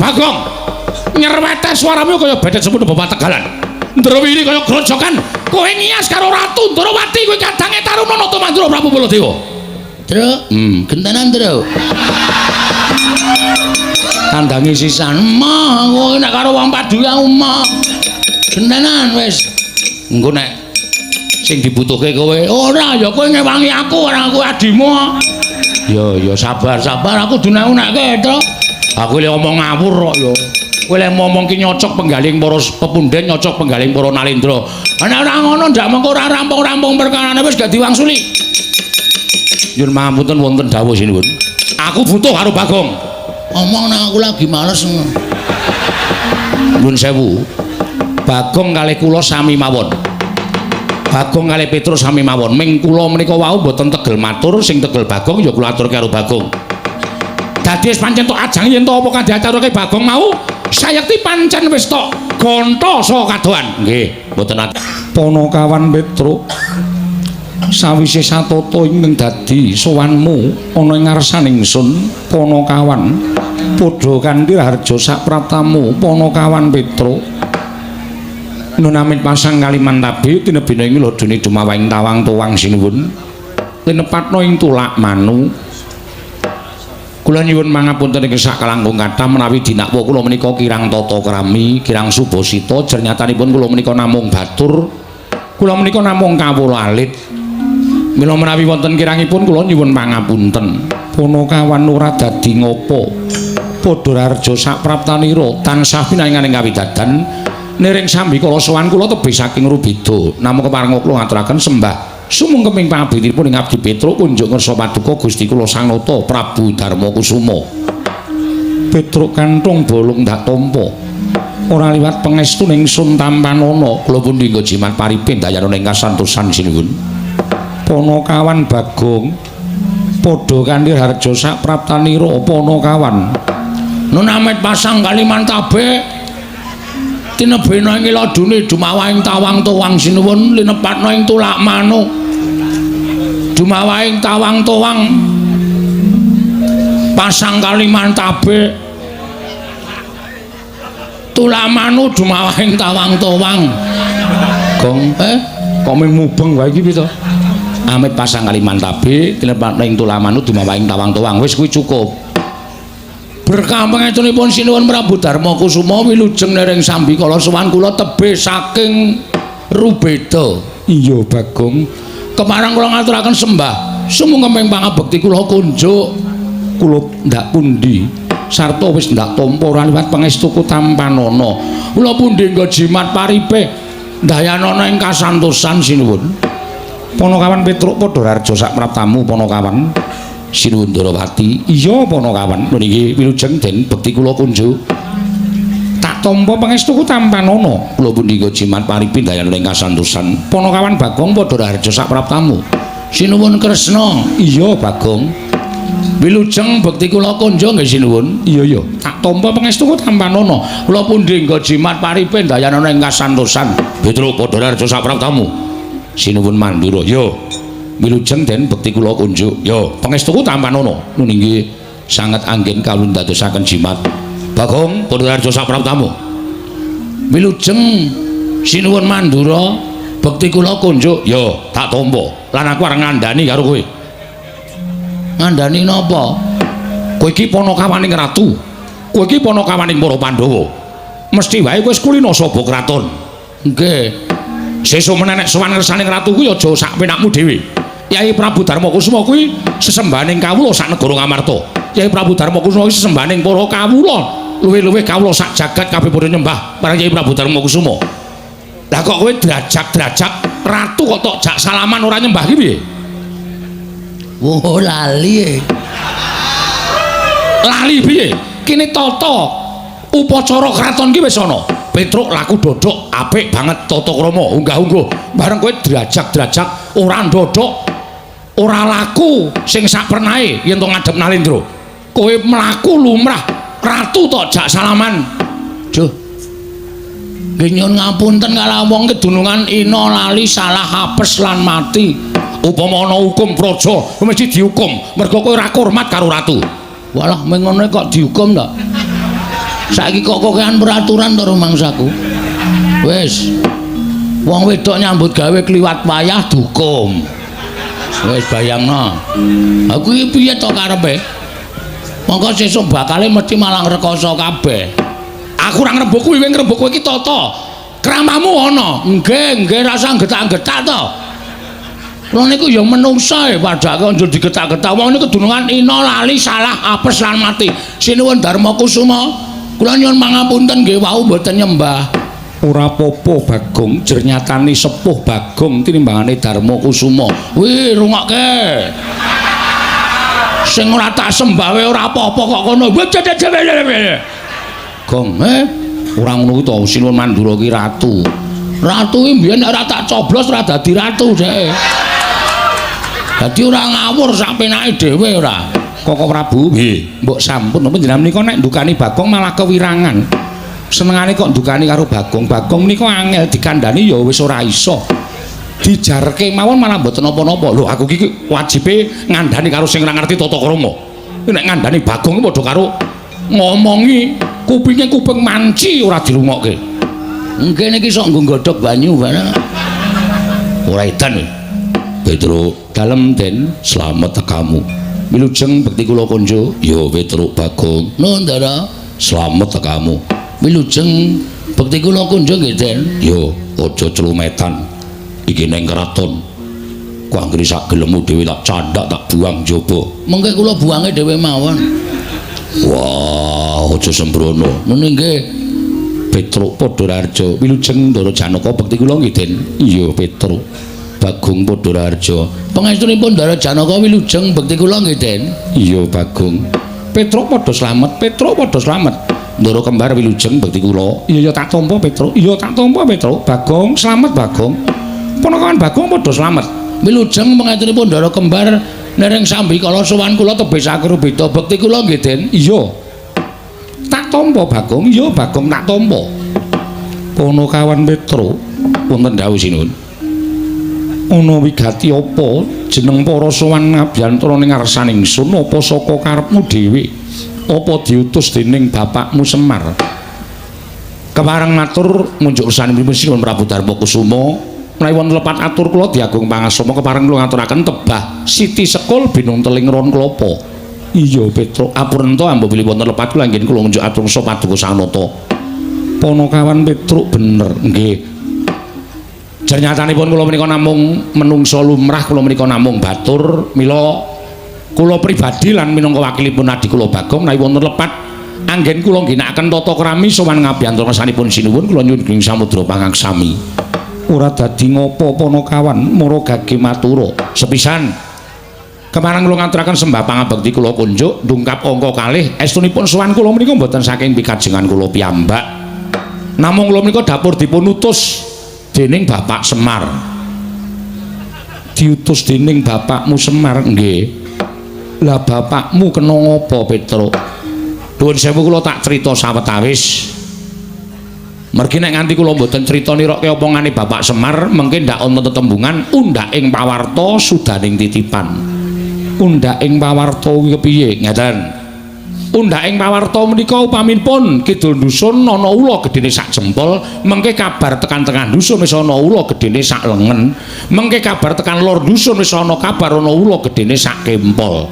Bagong. Nyerwete suaramu kaya bedet semono bapak Tegalan. Ndrewiri kaya grojokan. Kowe ngias karo Ratu Ndorowati kowe kadange Taruna Nata Mandura Prabu Baladewa. Truk, gentenan truk. Kandange sisan. Emoh, kowe nek karo wong padu aku emoh. Gentenan wis. Engko nek sing dibutuhke kowe, ora ya kowe ngewangi aku ora aku adimu. Ya ya sabar sabar aku dunake-unake to. Aku lek ngomong ngawur kok ya. Kowe lek ngomong ki nyocok penggaling para pepunden, nyocok penggaling para nalendra. Nek ora ngono ndak mengko ora rampung-rampung perkarane wis gak diwangsuli. Nyuwun pangapunten wonten dawuh sinuwun. Aku butuh karo Bagong. Omong nang aku lagi males. Nyuwun sewu. Bagong kalih kula sami mawon. Bagong kalih Petruk sami mawon. Ming kula menika wau mboten tegel matur, sing tegel Bagong ya kula aturke karo Bagong. Dadi wis pancen tok ajang yen to apa kang diaturke Bagong mau, sayekti pancen wis tok gonta saka kadohan. Nggih, mboten Ponokawan Petruk. Sawise satata ingkang dadi sowanmu ana ing ngarsaning ingsun Ponokawan, padha kanthi raharja sapraptamu Ponokawan Petruk. Nun amit pasang kalimantabe tinebina ing lodone dumawahing tawang tuwang sinuwun linepatna ing tulak manu. Kula nyuwun mangapunten ing sakalangkung kathah menawi dinakwa kula menika kirang tata krami, kirang subasita, jernyatanipun kula menika namung batur, kula menika namung kawula alit. Mila menawi wonten kirangipun kula nyuwun pangapunten. Ponokawan ora dadi ngapa. Padha raharja sapraptanira tansah pinanganing kawidadan niring sambikala sowan kula tebih saking Rubeda. Namung keparenga kula ngaturaken sembah sumungkeming pangabektinipun ing abdi Petruk kunjuk ngersa paduka Gusti kula Sang Nata Prabu Darma Kusuma. Petruk kanthong bolong ndak tampa. Ora liwat pangestu ingsun tampanana. Kula pundi nggo jimat paripe ndayana ing kasantosan sinuwun. Ponokawan Bagong padha kanthi harja sapraptanira Ponokawan. Nun amit pasang kalimantabe tinebena ing ladune dumawahing tawang tuwang sinuwun linepatna ing tulak manu. Dumawahing tawang tuwang pasang kalimantabe tulak manu dumawahing tawang tuwang. Gong kok mung mubeng wae iki piye to? Amit pasang kalimantabe tinepatna ing tulak manu dumawahing tawang tuwang wis kuwi cukup. Berkah pangestunipun sinuwun Prabu Darma Kusuma wilujeng nering sambikala sowan kula tebih saking Rubeda. Iya Bagong. Kepareng kula ngaturaken sembah sumungkeming pangabekti kula kunjuk kula ndak pundi sarta wis ndak tampa ora liwat pangestuku tampanana. Kula pundi nggo jimat paripe ndayanana ing kasantosan sinuwun. Ponokawan Petruk padha raharja sapraptamu Ponokawan. Sinuwun Ndorowati. Iya Ponokawan. Niki wilujeng den bekti kula kunjuk. Tak tampa pangestuku tampanana. Kula pundi nggo jimat paripe ndayana ing kasantosan. Ponokawan Bagong padha raharja sapraptamu. Sinuwun Kresna. Iya Bagong. Wilujeng bekti kula kunjuk nggih sinuwun. Iya iya. Tak tampa pangestuku tampanana. Kula pundi nggo jimat paripe ndayana ing kasantosan. Petruk padha raharja sapraptamu. Sinuwun Mandura. Yo. Wilujeng den bekti kula kunjuk. Yo, pangestuku tampanana. Nun inggih sanget anggen kawula ndadosaken jimat. Bagong padha raharja sapraptamu. Wilujeng sinuwun Mandura bekti kula kunjuk. Yo, tak tampa. Lan aku arep ngandani karo kowe. Ngandani napa? Kowe iki ponokawaning ratu. Kowe iki ponokawaning para Pandhawa. Mesti wae kowe wis kulina saba kraton. Nggih. Sesuk meneh nek sowan ngersaning ratu kuwi aja sak penakmu dhewe. Kyai Prabu Darma Kusuma kuwi sesembahaning kawula sak negara Ngamarta. Kyai Prabu Darma Kusuma kuwi sesembahaning para kawula, luwih-luwih kawula sak jagat kabeh padha nyembah marang Kyai Prabu Darma Kusuma. Lah kok kowe drajak-drajak ratu kok tok jak salaman ora nyembah ki piye? Wo lali. Lali piye? Kene tata upacara kraton ki wis ana. Petruk laku dodok apik banget tata krama unggah-ungguh. Bareng kowe drajak-drajak ora ndodok, ora laku sing sak pernahe yen to ngadhep Nalendra. Kowe mlaku lumrah ratu tok jak salaman. Duh. Nggih nyuwun ngapunten kala wong kedunungan ina lali salah apes lan mati. Upama ana hukum praja mesti dihukum mergo kowe ora hormat karo ratu. Walah meng ngono kok dihukum ta? Saiki kok kokean peraturan to rumangsaku. Wis. Wong wedok nyambut gawe kliwat wayah dukum. Wis bayangno. Aku iki piye to karepe? Mongko sesuk bakale mesti malang rekoso kabeh. Aku ora ngrembug kuwi, ngrembug kowe iki tata. Kramamu ana. Nggih, nggih rasa getak-getak to. Kula niku ya menungsa e padake njur digetak-getak. Wong niku dunungan ina lali salah apes lan mati. Sinuwun Darma Kusuma. Kula nyuwun pangapunten nggih wau mboten nyembah. Ora apa-apa Bagong, jer nyatane sepuh Bagong tinimbangane Darma Kusuma. Wih, rungokke. Sing ora tak sembah wae ora apa-apa kok kono. Gong, ora ngono kuwi to, Sinuwun Mandura ki ratu. Ratu ki mbiyen nek ora tak coblos ora dadi ratu dheke. Dadi ora ngawur sak penake dhewe ora. Koko Prabu, nggih, mbok sampun panjenengan menika nek ndukani Bagong malah kewirangan. Senengane kok ndukani karo Bagong. Bagong menika angel dikandhani ya wis ora iso. Dijarke mawon malah mboten napa-napa. Lho aku iki wajibe ngandhani karo sing ora ngerti tata krama. Nek ngandhani Bagong padha karo ngomongi kupinge kuping manci ora dirungokke. Nggih niki sok nggo nggodhog banyu barang. Ora edan. Petruk, dalem Den, slamet tekamu. Wilujeng bekti kula konjo. Ya Petruk Bagong. Nuwun Ndara. Slamet tekamu. Wilujeng bekti kula konjo nggih Den. Ya aja clumetan. Iki ning kraton. Ku anggere sak gelemmu dhewe tak candhak tak buang njaba. Mengke kula buange dhewe mawon. Wah, aja sembrono. Ngono nggih. Petruk Padha Raharja. Wilujeng Ndara Janaka bekti kula nggih Den. Iya Petruk. Bagong Padha Raharja. Pangestunipun Ndara Janaka wilujeng bekti kula nggih Den. Iya Bagong. Petruk padha slamet, Petruk padha slamet. Ndara kembar wilujeng bekti kula. Iya ya tak tampa Petruk. Iya tak tampa Petruk. Bagong slamet Bagong. Ponakan Bagong padha slamet. Wilujeng pangestunipun Ndara kembar nering sambi kala sowan kula tebih sakrubita bekti kula nggih Den. Iya. Tak tampa Bagong. Iya Bagong tak tampa. Ponokawan Petruk wonten dawuh sinuwun. Ana wigati apa jeneng para sowan ngabiyantara ning ngarsaning ingsun apa saka karepmu dhewe apa diutus dening bapakmu Semar? Kepareng matur munjuk kersanipun Sinuwun Prabu Darma Kusuma menawi wonten lepat atur kula diagung pangasoma kepareng kula ngaturaken tebah Siti Sekul binung teling ron klapa. Iya Petruk apurenta ambo bilih wonten lepat kula anggen kula ngunjuk atur sapa paduka sanata. Ponokawan Petruk bener nggih. Jernyatanipun kula menika namung menungsa lumrah, kula menika namung batur, mila kula pribadi lan minangka wakilipun adi kula Bagong menawi wonten lepat anggen kula ngginakaken tata krami sowan ngabiyantara ngersanipun sinuwun kula nyuwun ing samudra pangaksami. Ora dadi ngopo Ponokawan mara gage matura. Sepisan kemarang kula ngaturaken sembah pangabekti kula kunjuk ndungkap angka kalih estunipun sowan kula menika mboten saking pikajengan kula piyambak. Namung kula menika dapur dipun utus dening Bapak Semar. Diutus dening bapakmu Semar nggih. Lah bapakmu kena ngopo Petruk? Nuwun sewu kula tak crita sawetawis. Mergi nek nganti kula mboten crita nirokke omongane Bapak Semar, mengke ndak ana tetembungan undhak ing pawarta sudaning titipan. Undhak ing pawarta kuwi kepiye? Ngaten. Undhak ing pawarta menika upaminipun kidul dusun ana ula gedene sak jempol, mengke kabar tekan tengah dusun wis ana ula gedene sak lengen, mengke kabar tekan lor dusun wis ana kabar ana ula gedene sak kempol.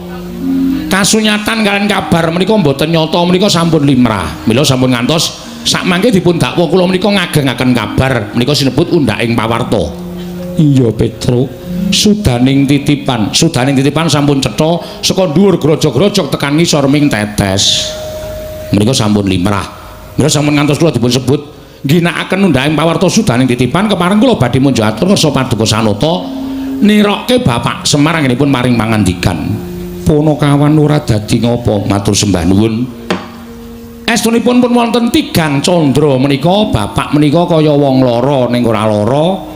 Kasunyatan kalian kabar menika mboten nyata menika sampun limrah. Mila sampun ngantos sak mangke dipun dakwa kula menika ngagengaken kabar menika sinebut undhak ing pawarta. Iya Petruk, sudaning titipan, sudaning titipan sampun cetha saka dhuwur grojog-grojog tekan ngisor ming tetes. Menika sampun limrah. Mila sampun ngantos kula dipun sebut ngginakaken undhak ing pawarta sudaning titipan kepareng kula badhe munjuk atur ngersa paduka sanata nirokke Bapak Semar anggenipun maring pangandikan. Ponokawan ora dadi ngopo matur sembah nuwun. Estunipun pun wonten tigang candra menika bapak menika kaya wong lara ning ora lara.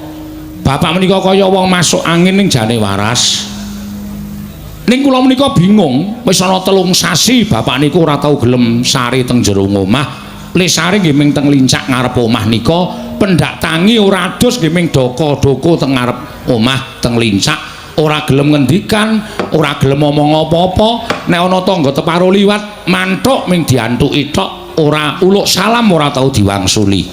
Bapak menika kaya wong masuk angin ning jane waras. Ning kula menika bingung, wis ana 3 sasi bapak niku ora tau gelem sare teng jero omah. Le sare nggih ming teng lincak ngarep omah nika, pendak tangi ora adus nggih ming daka-doko teng ngarep omah teng lincak. Ora gelem ngendikan, ora gelem ngomong apa-apa, nek ana tangga teparo liwat manthuk ming diantuki tok, ora uluk salam, ora tau diwangsuli.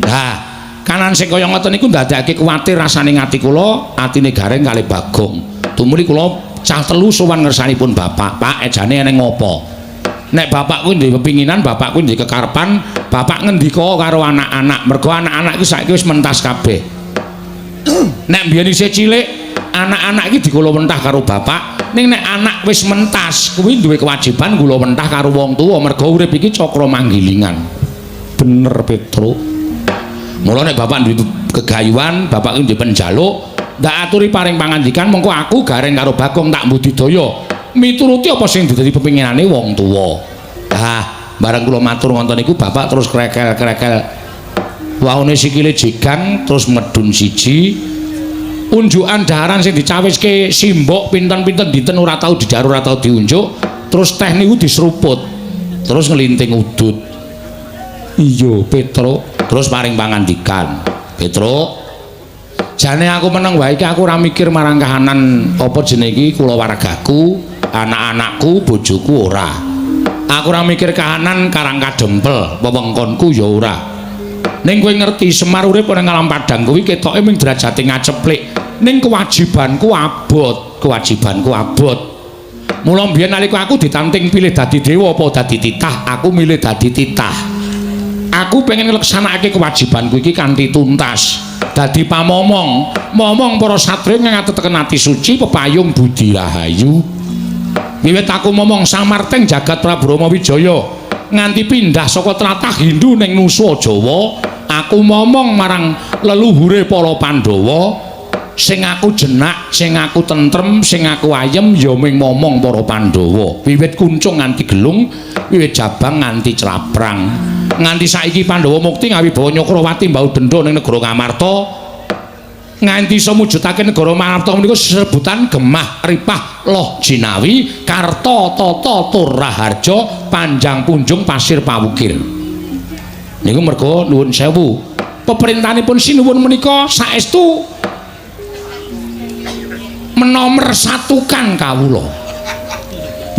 Nah, kanan sing kaya ngoten niku ndadekake kuwatir rasane ati kula, atine Gareng kalih Bagong. Tumuli kula cah telu sowan ngersanipun bapak. Pak, ejane eneng ngopo? Nek bapak kuwi duwe pepinginan, bapak kuwi duwe kekarepan, bapak ngendika karo anak-anak, mergo anak-anak iki saiki wis mentas kabeh. Nek mbiyen isih cilik, anak-anak iki dikula wentah karo bapak, ning nek anak wis mentas, kuwi duwe kewajiban kula wentah karo wong tuwa, mergo urip iki cakra manggilingan. Bener, Petruk. Mula nek bapak duwe gegayuhan, bapak kuwi duwe penjaluk, ndak aturi paring pangandikan, mengko aku Gareng karo Bagong tak budidaya mituruti apa sing dadi pepinginane wong tuwa. Ah, bareng kula matur ngoten niku bapak terus krekel-krekel. Waune sikile jegang terus medun siji. Unjukan daharan sing dicawiske simbok pinten-pinten dinten ora tau didhahar, ora tau diunjuk, terus teh niku diseruput. Terus nglinting udut. Iya, Petruk, terus paring pangandikan. Petruk, jane aku meneng wae iki aku ora mikir marang kahanan apa jenenge iki kulawargaku, anak-anakku, bojoku ora. Aku ora mikir kahanan Karang Kadempel, wewengkonku ya ora. Ning kowe ngerti Semar urip ning alam padang kuwi ketoke mung derajate ngaceplik. Ning kewajibanku abot, kewajibanku abot. Mula mbiyen nalika aku ditanting pilih dadi dewa apa dadi titah, aku milih dadi titah. Aku pengen ngleksanakake kewajibanku iki kanthi tuntas. Dadi pamomong, momong para satriya ngateteken ati suci pepayung budi rahayu. Wiwit aku momong samarteng jagat Prabu Rama Wijaya nganti pindah saka tlatah Hindu ning Nusa Jawa, aku momong marang leluhure para Pandhawa, sing aku jenak, sing aku tentrem, sing aku ayem ya ming momong para Pandhawa. Wiwit kuncung nganti gelung, wiwit jabang nganti claprang. Nganti saiki Pandhawa mukti ngawibawa Nyakrawati mbau dendha ning negara Ngamarta. Nganti iso mujudake negara Ngamarta menika sesebutan gemah ripah loh jinawi karta tata tur raharja panjang punjung pasir pawukir. Niku merga nuwun sewu. Peperintahanipun sinuwun menika saestu menomersatukan kawula.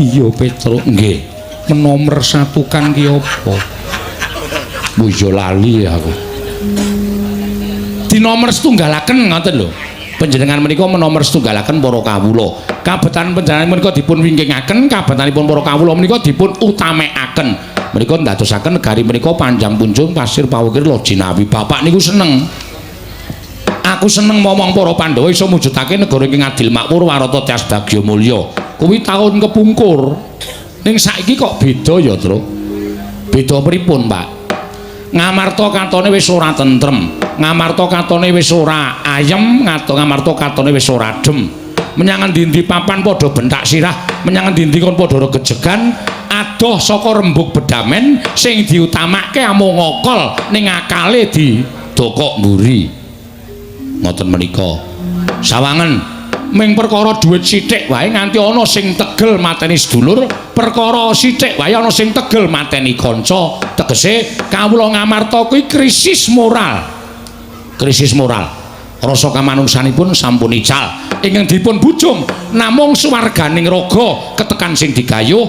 Iya, Petruk, nggih. Menomersatukan ki apa? Iya lali aku. Dinomer setunggalaken ngoten lho. Panjenengan menika menomer setunggalaken para kawula. Kabetan panjenengan menika dipun wingkingaken, kabetanipun para kawula menika dipun utamekaken. Menika ndadosaken negari menika panjang punjung pasir pawukir loh jinawi. Bapak niku seneng. Aku seneng momong para Pandhawa iso mujudake negara ingkang adil makmur warata tias bagya mulya. Kuwi taun kepungkur. Ning saiki kok beda ya, Truk? Beda pripun, Pak? Ngamarta katone wis ora tentrem, Ngamarta katone wis ora ayem, Ngamarta katone wis ora adem. Menyang endi-endi papan padha bentak sirah, menyang endi-endi kon padha regejegan, adoh saka rembug bedamen sing diutamake amung ngokol ning akale didokok mburi. Ngoten menika. Sawangen ming perkara dhuwit sithik wae nganti ana sing tegel mateni sedulur, perkara sithik wae ana sing tegel mateni kanca. Tegese kawula Ngamarta kuwi krisis moral. Krisis moral. Rasa kamanungsanipun sampun ical. Ingkang dipun bujung namung suwarganing raga ketekan sing digayuh,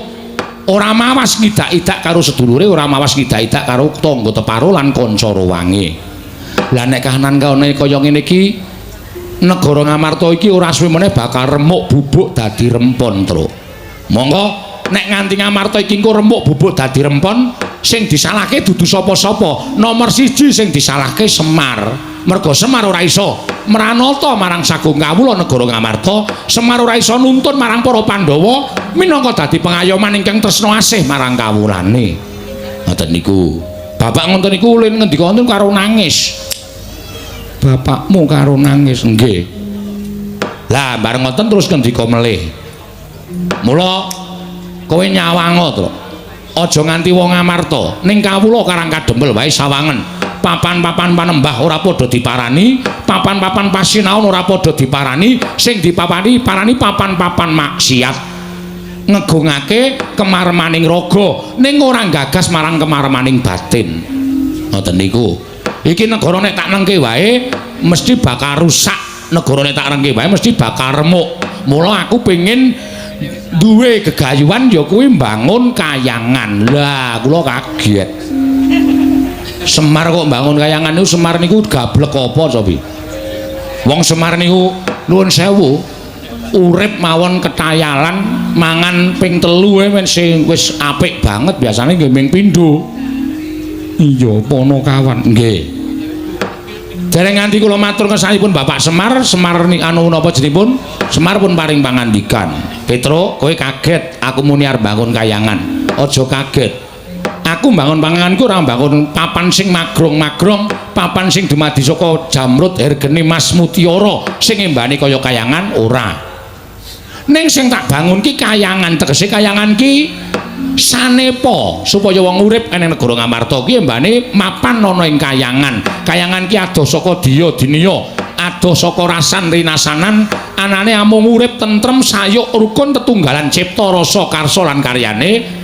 ora mawas ngidak-idak karo sedulure, ora mawas ngidak-idak karo tangga teparo lan kanca ruwange. Lah nek kahanan kaone kaya ngene iki, negara Ngamarta iki ora suwe meneh bakal remuk bubuk dadi rempon, Truk. Monggo nek nganti Ngamarta iki engko remuk bubuk dadi rempon, sing disalahke dudu sapa-sapa. Nomor siji sing disalahke Semar. Mergo Semar ora iso mranata marang sagung kawula negara Ngamarta, Semar ora iso nuntun marang para Pandhawa minangka dadi pengayoman ingkang tresna asih marang kawulane. Ngoten niku. Bapak ngoten niku ulin ngendika wonten karo nangis. Bapakmu karo nangis, nggih. Lah bareng ngoten terus ngendika melih. Mula kowe nyawango, Truk. Aja nganti wong Ngamarta ning kawula Karang Kadempel wae sawangen. Papan-papan panembah ora padha diparani, papan-papan pasinaon ora padha diparani, sing dipapani parani papan-papan maksiat. Ngegungake kemaremaning raga ning ora gagas marang kemaremaning batin. Ngoten niku. Iki negara nek tak nengke wae mesti bakal rusak. sak negarane tak rengke wae mesti bakal remuk. Mula aku pengin duwe gegayuhan ya kuwi mbangun kayangan. Lah kula kaget. Semar kok mbangun kayangan niku, Semar niku gablek apa cobi? Wong Semar niku nuwun sewu urip mawon ketayalan mangan ping 3 wis wis apik banget, biasane nggih ming pindho. Iya, Panakawan. Nggih. Dereng nganti kula matur kesanipun Bapak Semar, Semar ni anu napa jenipun? Semar pun paring pangandikan. Petruk, kowe kaget aku muni arep bangun kayangan. Aja kaget. Aku mbangun panganganku ora mbangun papan sing magrong-magrong, papan sing dumadi saka jamrut hergeni mas mutiara sing embane kaya kayangan ora. Ning sing tak bangun ki kayangan, tegese kayangan ki sanepa supaya wong urip ing negara Ngamarta ki embane mapan ana ing kayangan. Kayangan ki adoh saka diya diniya, adoh saka rasan rinasanan, anane amung urip tentrem sayuk rukun tetunggalan cipta rasa karsa lan karyane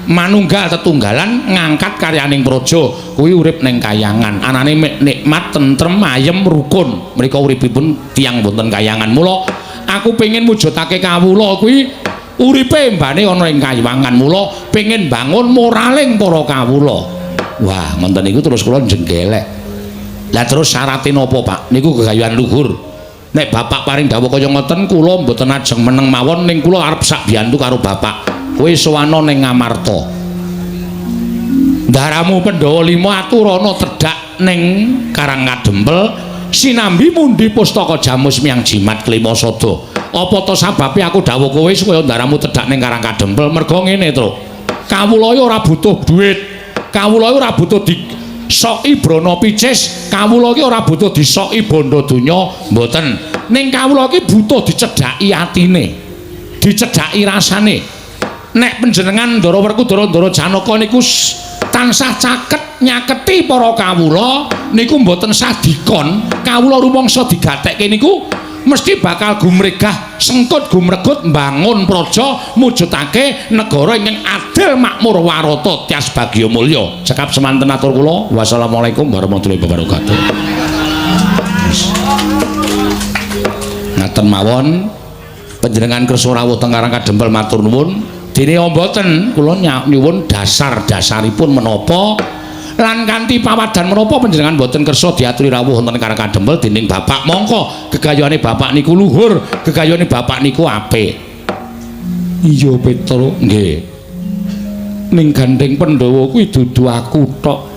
manunggal tetunggalan ngangkat karyaning praja. Kuwi urip ning kayangan, anane nikmat tentrem ayem rukun. Mriko uripipun tiyang wonten kayangan. Mula aku pengin mujudake kawula kuwi uripe embane ana ing kayangan. Mula pengin bangun moraling para kawula. Wah, ngoten niku terus kula jenggelek. Lah terus syarate napa, Pak? Niku gegayuhan luhur. Nek bapak paring dawuh kaya ngoten kula mboten ajeng meneng mawon, ning kula arep sak biyantu karo bapak. Kowe sowana ning Ngamarta. Ndaramu Pandhawa 5 aturana tedhak ning Karang Kadempel sinambi mundi pustaka jamus miyang jimat klima sada. Apa to sababe aku dawuh kowe supaya ndaramu tedhak ning Karang Kadempel? Merga ngene, Truk. Kawula ora butuh duit. Kawula ora butuh disoki brana picis. Kawula iki ora butuh disoki bondo donya, mboten. Ning kawula iki butuh dicedhaki atine. Dicedhaki rasane. Nek panjenengan Ndara Werkudara Ndara Janaka niku tansah caket nyaketi para kawula niku mboten sah dikon, kawula rumangsa digatekke niku mesti bakal gumregah sengkut gumregut mbangun praja mujudake negara ingkang adil makmur warata tias bagya mulya. Cekap semanten atur kula. Wassalamualaikum warahmatullahi wabarakatuh. Ngaten mawon panjenengan kersa rawuh teng Karang Kadempel matur nuwun. Dene mboten kula nyuwun dasar-dasaripun menapa lan kanthi pawadan menapa panjenengan mboten kersa diaturi rawuh wonten Karang Kadempel dening bapak. Mongko gegayuhane bapak niku luhur, gegayuhane bapak niku apik. Iya, Petruk. Nggih. Ning gandeng Pandhawa kuwi dudu aku tok.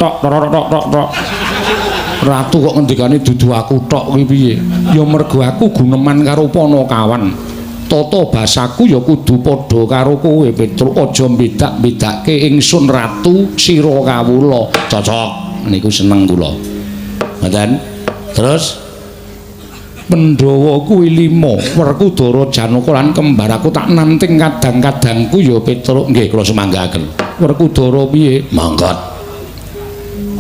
Tok tok tok tok tok. Ratu kok ngendikane dudu aku tok kuwi piye? Ya mergo aku guneman karo Panakawan. Tata basaku ya kudu padha karo kowe, Petruk. Aja mbedak-bedake ingsun ratu sira kawula. Cocok. Niku seneng kula. Ngoten. Terus Pandhawa kuwi 5, Werkudara Janaka lan kembar aku tak nanting kadang-kadangku ya, Petruk. Nggih, kula sumanggaaken. Werkudara piye? Mangkat.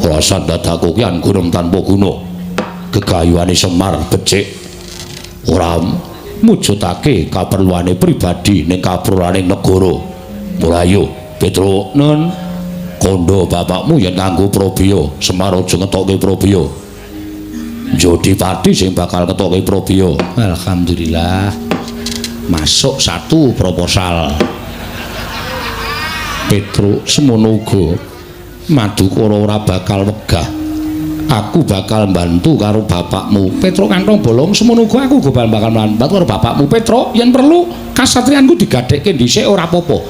Rasan dadaku ki anggunem tanpa guna. Gegayuhane Semar becik ora mujudake kaperluane pribadi ning kaperluane negara. Mulayo, Petruk, nun kandha bapakmu yen nganggo probya, Semar aja ngetokke probya. Jodipati sing bakal ngetokke probya. Alhamdulillah. Masuk satu proposal. Petruk semono uga Madukara ora bakal wegah. Aku bakal bantu karo bapakmu. Petruk kantong bolong semono uga aku uga bakal bantu karo bapakmu. Petruk, yen perlu kasatriyanku digadhekke dhisik ora apa-apa.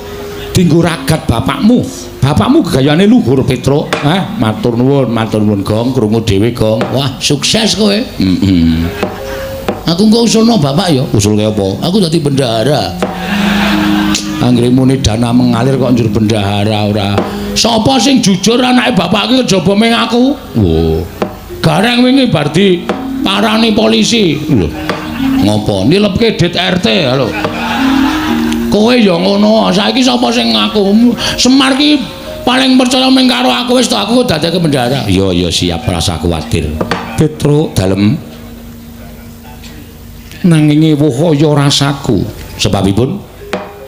Dinggo ragat bapakmu. Bapakmu gegayane luhur, Petruk. Hah, matur nuwun Gong, krungu dhewe Gong. Wah, sukses kowe. Heeh. Aku engko usulno bapak ya. Usulke apa? Aku dadi bendahara. Anggere muni dana mengalir kok njur bendahara ora. Sapa sing jujur anake bapak iki kejaba ming aku? Wo. Gareng wingi bar di parani polisi. Lho. Ngopo? Nilepke dit RT lho. Kowe ya ngono. Saiki sapa sing ngaku? Semar ki paling percaya ming karo aku, wis to aku dadeke bendahara. Iya iya siap, rasa kuwatir. Petruk dalem nanging ewuh kaya rasaku. Sebabipun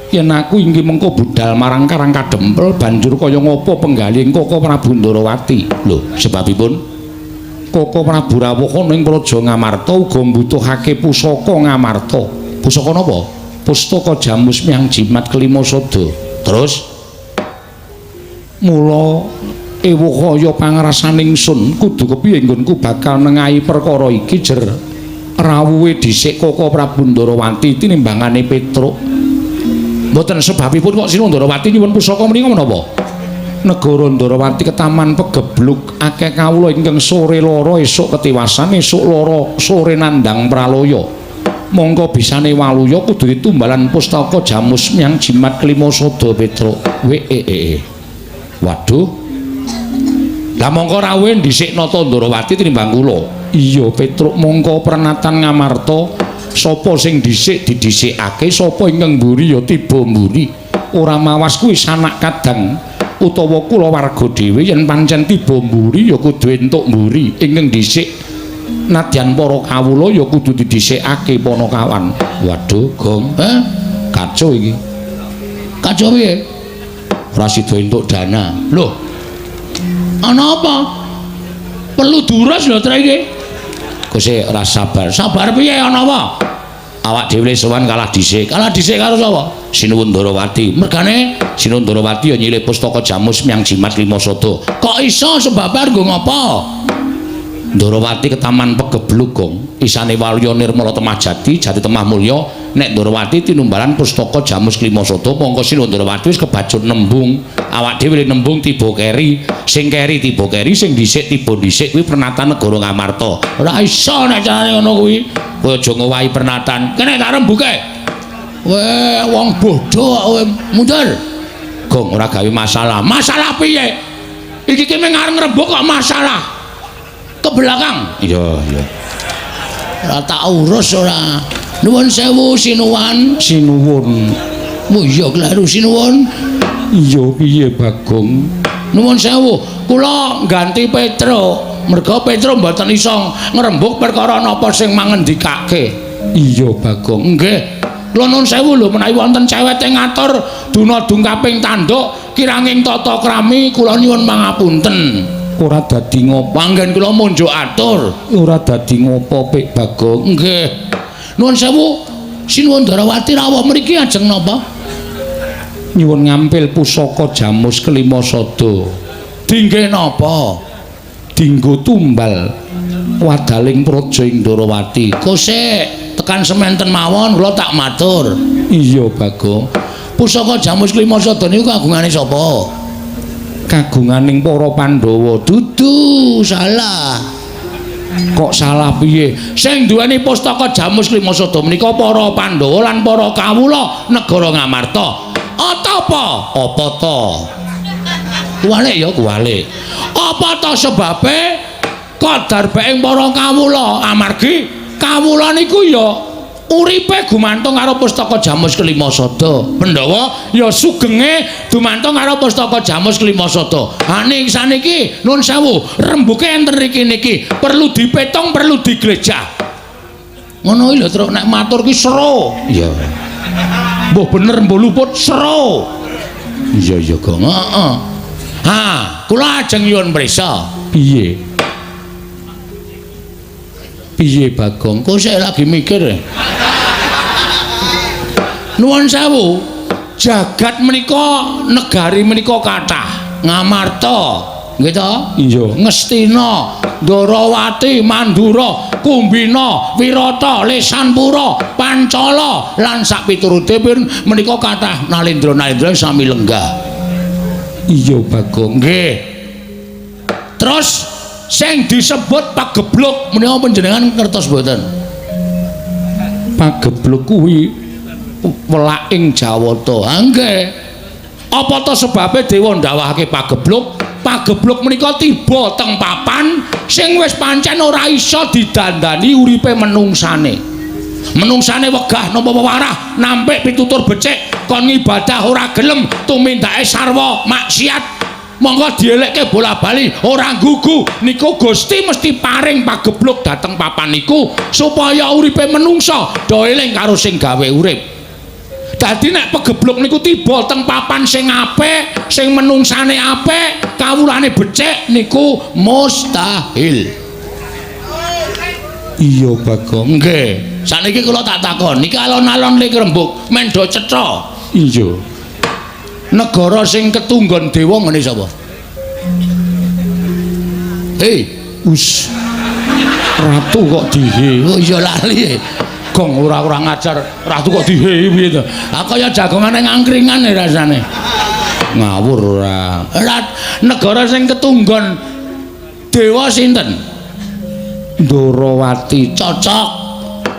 yen aku inggih mengko budal marang Karang Kadempel banjur kaya ngapa penggalih Koko Prabu Ndarawati. Lho, sebabipun Koko Prabu rawuh ana ing Praja Ngamarta uga mbutuhake pusaka Ngamarta. Pusaka napa? Pustaka Jamus Miang Jimat Kelima Sada. Terus mula ewuh kaya pangrasaning sun kudu kepiye nggonku bakal nengahi perkara iki jer rawuhe dhisik Koko Prabu Ndarawati tinimbangane Petruk. Mboten sebabipun kok Sinuwun Ndarawati nyuwun pusaka menika menapa? Negara Ndarawati ketaman pegebluk akeh kawula ingkang sore lara esuk ketiwasan esuk lara sore nandhang pralaya. Mongko bisane waluya kudu ditumbalan pustaka Jamus Miang Jimat Kelima Sada Petruk. Wee. Waduh. Lah mongko rawuhe dhisik Nata Ndarawati tinimbang kula. Iya Petruk, mongko prenatan Ngamarta sapa sing dhisik didhisikake, sapa ingkang mburi ya tiba mburi. Ora mawas kuwi sanak kadang utawa kulawarga dhewe yen pancen tiba mburi ya kudu entuk mburi. Ingkang dhisik nadyan para kawula ya kudu didhisikake panakawan. Waduh, Gong. Kacau iki. Kacau piye? Ora sida entuk dana. Lho. Ana apa? Perlu durus lho tre iki. Kose ora sabar. Sabar piye ana apa? Awak dhewe sowan kalah dhisik. Kalah dhisik karo sapa? Sinuwun Ndarawati. Mergane Sinuwun Ndarawati ya nyilih pustaka Jamus Miang Jimat Lima Sada. Kok iso sebabe nggo ngapa? Ndarawati ketaman pegebluk, Gong. Isane waluya nirmala temah jati, jati temah mulya. Nek Ndarawati tinumbalan pustaka Jamus Lima Sada, mongko Sinuwun Ndarawati wis kebacut nembung. Awak dhewe nembung tiba keri, sing keri tiba keri, sing dhisik tiba dhisik kuwi pernatan negara Ngamarta. Ora iso nek carane ngono kuwi. Kowe aja ngowahi pernatan. Kene tak rembuke. Weh, wong bodho kok kowe mundur. Gong, ora gawe masalah. Masalah piye? Iki ki mung arep ngrembug kok masalah. Ke belakang. Iya, iya. Ora tak urus ora. Nuwun sewu sinuwun. Sinuwun. Oh iya kleru sinuwun. Iya piye Bagong? Nuwun sewu, kula ganti Petruk. Merga Petruk mboten iso ngrembug perkara napa sing mangendikake. Iya Bagong. Nggih. Kula nuwun sewu lho menawi wonten cewete ngatur duna dungkaping tanduk kiranging tata krami kula nyuwun pangapunten. Ora dadi ngopo anggen kula munjuk atur. Ora dadi ngopo Pik Bagong. Nggih. Nuwun sewu, Sinuwun Ndarawati rawuh mriki ajeng napa? Nyuwun ngampil pusaka Jamus Kelima Sada. Dingge napa? Dinggo tumbal wadaling praja ing Ndarawati. Kosek tekan sementen mawon kula tak matur. Iya Bagong. Pusaka Jamus Kelima Sada niku kagungane sapa? Kagunganing para Pandhawa. Dudu, salah. Kok salah piye? Sing duweni pustaka Jamus Kelima Sada menika para Pandhawa lan para kawula negara Ngamarta. Apa? Apa ta? Kuwalik ya kuwalik. Apa ta sebabe kadar baing para kawula? Amargi kawula niku ya uripe gumantung karo pustaka Jamus Kelima Sada. Pandhawa ya sugenge dumantung karo pustaka Jamus Kelima Sada. Ha ning saniki nun sewu, rembuke enten riki niki perlu dipetung, perlu diglejah. Ngono iki lho Truk, nek matur ki seru. Iya. Mbuh bener mbuh luput seru. Iya iya Gong. Heeh. Ha, kula ajeng nyuwun prisa. Piye? Piye Bagong? Kok sik lagi mikir. Nuwun sewu, jagat menika negari menika kathah. Ngamarta, nggih to? Iya. Ngastina, Ndarawati, Mandura, Kumbina, Wirata, Lesanpura, Pancala lan sakpiturute menika kathah nalendra-nalendra sami lenggah. Iya Bagong. Nggih. Terus sing disebut pagebluk menika panjenengan ngertos mboten? Pagebluk kuwi welaking Jawata. Ha nggih. Apa ta sebabe dewa ndawahake pagebluk? Pagebluk menika tiba teng papan sing wis pancen ora iso didandani uripe menungsane. Menungsane wegah nampa wewarah, nampik pitutur becik, kon ngibadah ora gelem, tumindake sarwa maksiat. Monggo dielekke bola-bali ora gugu. Niku Gusti mesti paring pagebluk dhateng papan niku supaya uripe menungsa do eling karo sing gawe urip. Dadi nek pegebluk niku tiba teng papan sing apik, sing menungsane apik, kawulane becik niku mustahil. Iya, Bagong. Nggih. Sakniki kula tak takon, niki alon-alon lik rembug mendha cetha. Iya. Negara sing ketunggon dewa ngene sapa? Hei, us. Ratu kok dihe. Oh iya lali. Gong ora-ora ngajar, ratu kok dihe piye to? Ah kaya jagongane ngangkringan rasane. Ngawur ora. Negara sing ketunggon dewa sinten? Ndorowati. Cocok.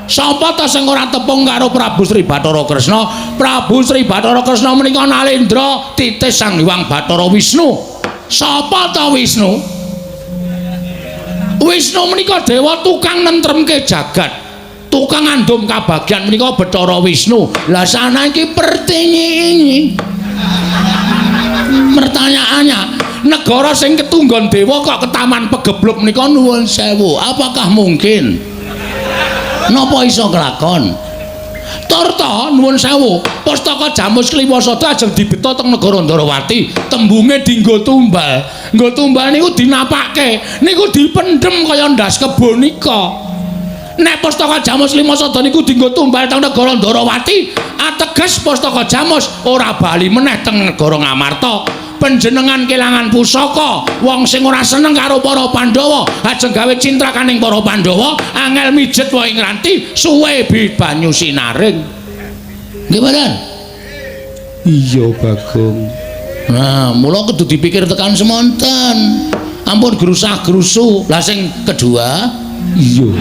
Sapa ta sing ora tepung karo Prabu Sri Bathara Kresna? Prabu Sri Bathara Kresna menika nalendra titis Sang Hyang Bathara Wisnu. Sapa ta Wisnu? Wisnu menika dewa tukang nentremke jagat, tukang ngandum kabagyan menika Bathara Wisnu. Lah saniki pertanyaan, pertanyaannya, negara sing ketunggon dewa kok ketaman pegebluk menika nuwun sewu, apakah mungkin? Napa iso kelakon? Turta nuwun sewu, pustaka Jamus Kliwasada ajeng dibeta teng negara Ndarawati, tembunge dinggo tumbal. Nggo tumbal niku dinapake, niku dipendhem kaya ndas kebo nika. Nek pustaka Jamus Kliwasada niku dinggo tumbal teng negara Ndarawati, ateges pustaka Jamus ora bali meneh teng negara Ngamarta. Panjenengan kelangan pusaka, wong sing ora seneng karo para Pandhawa, ajeng gawe cintrakaning para Pandhawa, angel mijet wae ngranti, suwe bi banyu sinaring. Nggih mboten? Iya, Bagong. Nah, mula kudu dipikir tekan semonten. Ampun grusah-grusu. Lah sing kedua, iya.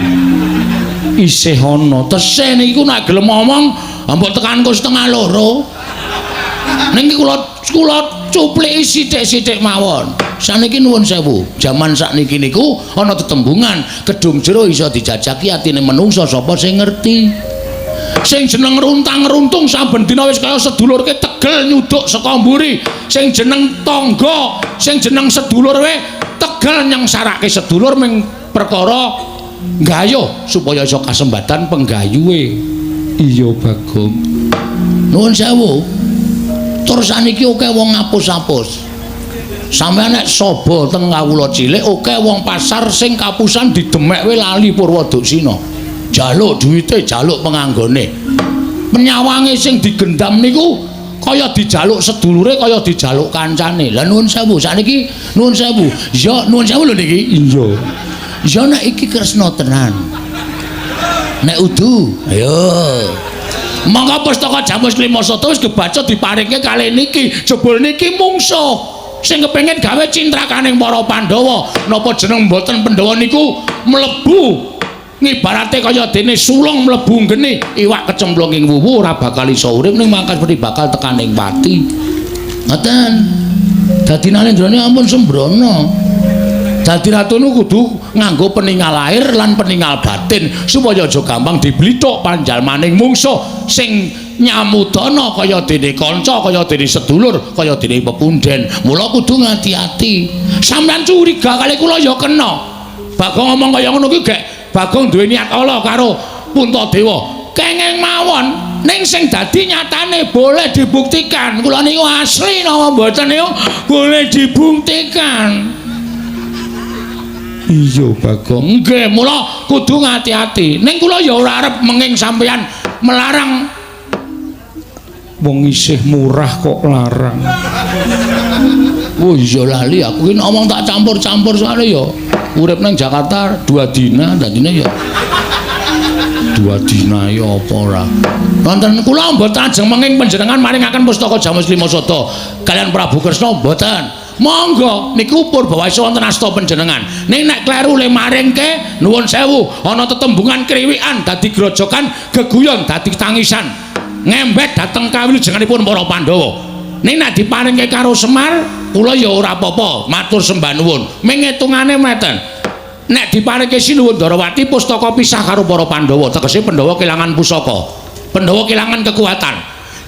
Isih ana. Tesih niku nek gelem ngomong, mbok tekan ku 1:30. Ning kula cupliki sithik-sithik mawon. Saniki nuwun sewu, jaman sakniki niku ana tetembungan, kedung jero iso dijajaki atine menungsa sapa sing ngerti. Sing jeneng runtang-runtung saben dina wis kaya sedulurke tegel nyuduk saka mburi. Sing jeneng tangga, sing jeneng sedulur we tegel nyengsarake sedulur ming perkara nggayuh supaya iso kasembatan penggayuhe. Iya, Bagong. Nuwun sewu. Tur saniki akeh wong ngapus-apus. Sampeyan nek saba teng kawula cilik akeh wong pasar sing kapusan didemek we lali Purwoduksina. Jaluk duwite, jaluk penganggone. Penyawange sing digendam niku kaya dijaluk sedulure, kaya dijaluk kancane. Lah nuwun sewu, sakniki nuwun sewu. Ya nuwun sewu lho niki. Iya. Ya nek iki Kresna tenan. Nek udu, ayo. Monggo pustaka Jamus Klimasada wis kebaca diparingke kalih niki. Jebul niki mungsuh sing kepengin gawe cintrakaning para Pandhawa. Napa jeneng mboten Pandhawa niku mlebu ngibarate kaya dene sulung mlebu geni, iwak kecemplung ing wuwu ora bakal iso urip ning mangkat mesti bakal tekaning pati. Ngoten. Dadi Nalendrane ampun sembrono. Dadi ratu niku kudu nganggo peningal lahir lan peningal batin supaya aja gampang diblithuk panjalmaning mungsuh sing nyamudana kaya dene kanca, kaya dene sedulur, kaya dene pepunden. Mula kudu ngati-ati. Sampeyan curiga kali kula ya kena. Bagong ngomong kaya ngono kuwi gek Bagong duwe niat ala karo Puntadewa. Kenging mawon ning sing dadi nyatane boleh dibuktikan. Kula niku asli napa mboten niku boleh dibuktikan. Iya, Bagong. Nggih, mula kudu ngati-ati. Ning kula ya ora arep menging sampeyan melarang. Wong isih murah kok larang. Oh iya lali aku ki ngomong tak campur-campur soalnya ya urip nang Jakarta 2 dina dadine ya 2 dina ya apa ora. Wonten kula mboten ajeng menging panjenengan maringaken pustaka Jamus Klimasada kalian Prabu Kresna mboten. Monggo niku purbawasa wonten asta panjenengan. Ning nek kleru le maringke nuwun sewu ana tetembungan kriwikan dadi grojokan geguyon dadi tangisan. Ngembet dhateng kawilujenganipun para Pandhawa. Ning nek diparingke karo Semar kula ya ora apa-apa, matur sembah nuwun. Ming ngitungane meten. Nek diparingke Sinuwun Ndarawati pustaka pisah karo para Pandhawa, tegese Pandhawa kelangan pusaka. Pandhawa kelangan kekuatan.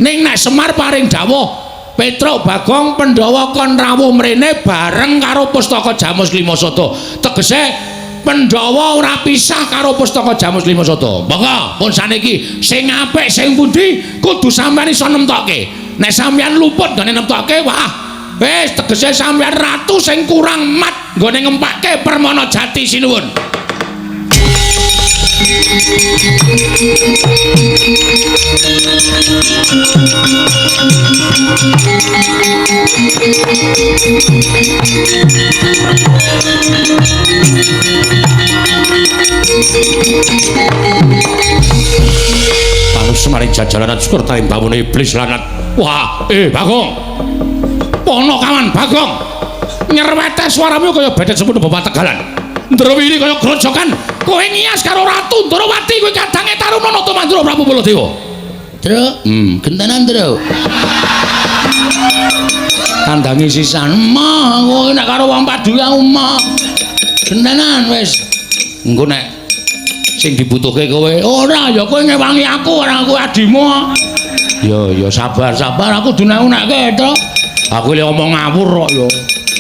Ning nek Semar paring dawuh Petruk Bagong Pandhawa kon rawuh mrene bareng karo pustaka Jamus Klimasada. Tegese Pandhawa ora pisah karo pustaka Jamus Klimasada. Monggo pun saniki sing apik sing pundi kudu sampeyan iso nemtokke. Nek sampeyan luput nggone nemtokke, wah wis tegese sampeyan ratu sing kurang mat nggone ngempake Permana Jati sinuwun. Panus semaring jajalanan syukur tarim bawone iblis lanat. Wah, Bagong. Ponokawan Bagong. Nyerwete suaramu kaya bedet semono bapak Tegalan. Ndrowili kaya grojokan. Kowe ngias karo Ratu Ndorowati kowe kadange Taruna Nata Mandura Prabu Baladewa. Truk, gentenan truk. Kandangi sisan. Mah, kowe nek karo wong padu aku mah. Gentenan wis. Engko nek sing dibutuhke kowe ora ya kowe ngewangi aku ora aku adimu. Ya ya sabar sabar aku dunek-unekke to. Aku le omong ngawur kok ya.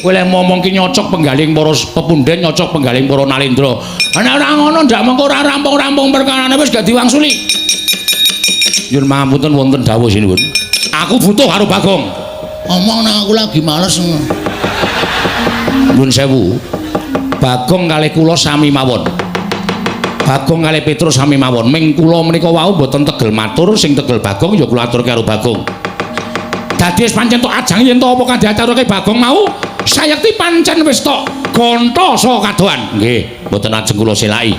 Kowe le ngomong ki nyocok penggaling para pepunden, nyocok penggaling para nalendra. Nek ora ngono ndak mengko ora rampung-rampung perkarane wis gak diwangsuli. Nyuwun pangapunten wonten dawuh sinuwun. Aku butuh karo Bagong. Omong nang aku lagi males. Nyuwun sewu. Bagong kalih kula sami mawon. Bagong kalih Petruk sami mawon. Ming kula menika wau mboten tegel matur, sing tegel Bagong ya kula aturke karo Bagong. Dadi wis pancen tok ajang yen to apa kang diaturke Bagong mau, sayekti pancen wis tok gonta saka kadohan. Nggih, mboten ajeng kula selaki.